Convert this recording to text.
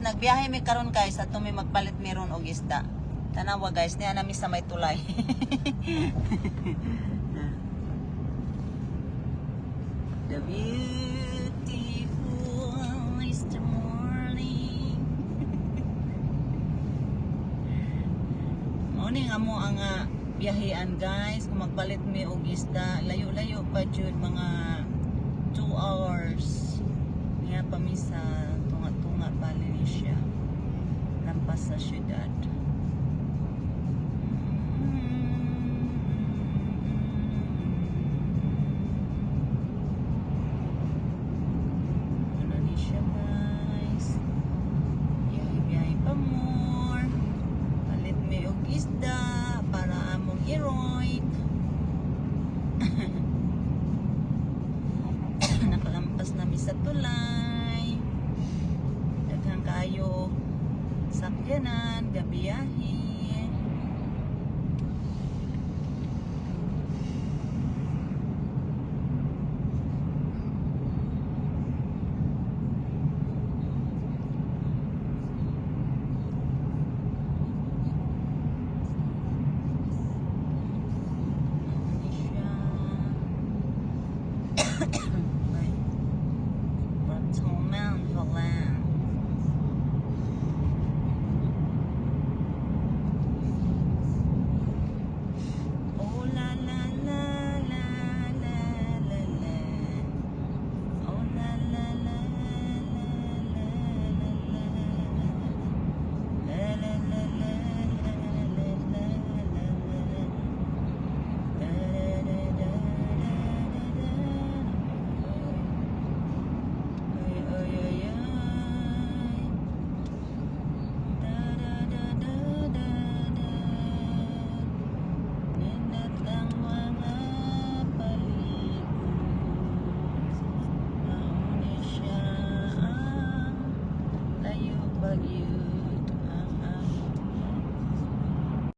Nagbiyahe mi karon, guys, at mi magpalit meron og isda. Tanawa, guys, niya nami sa may tulay. The beautiful is the morning. Morning amo ang biyahean, guys. Kung magpalit mi og isda, layo-layo pa jud, mga 2 hours. Niya pa mi sa tunga-tunga bali ni siya. Lampas sa syudad. Ano ni siya, guys? Biyahe-biyahe pa more. Palit mi og isda para among iroik. Nakalampas nami sa tulay. Daghang kaayo sakyanan, gabiyahe. Ano ni siya? Ay. Bartolomeo Valan. Oh la la la la la la la. Oh la la la la la la la. La la la la la la la la la. Da da da da da da. Ay ay ay ay. Da da da da da da. Nindot ang mga palibot. Mao ni siya ang layo pa gyud.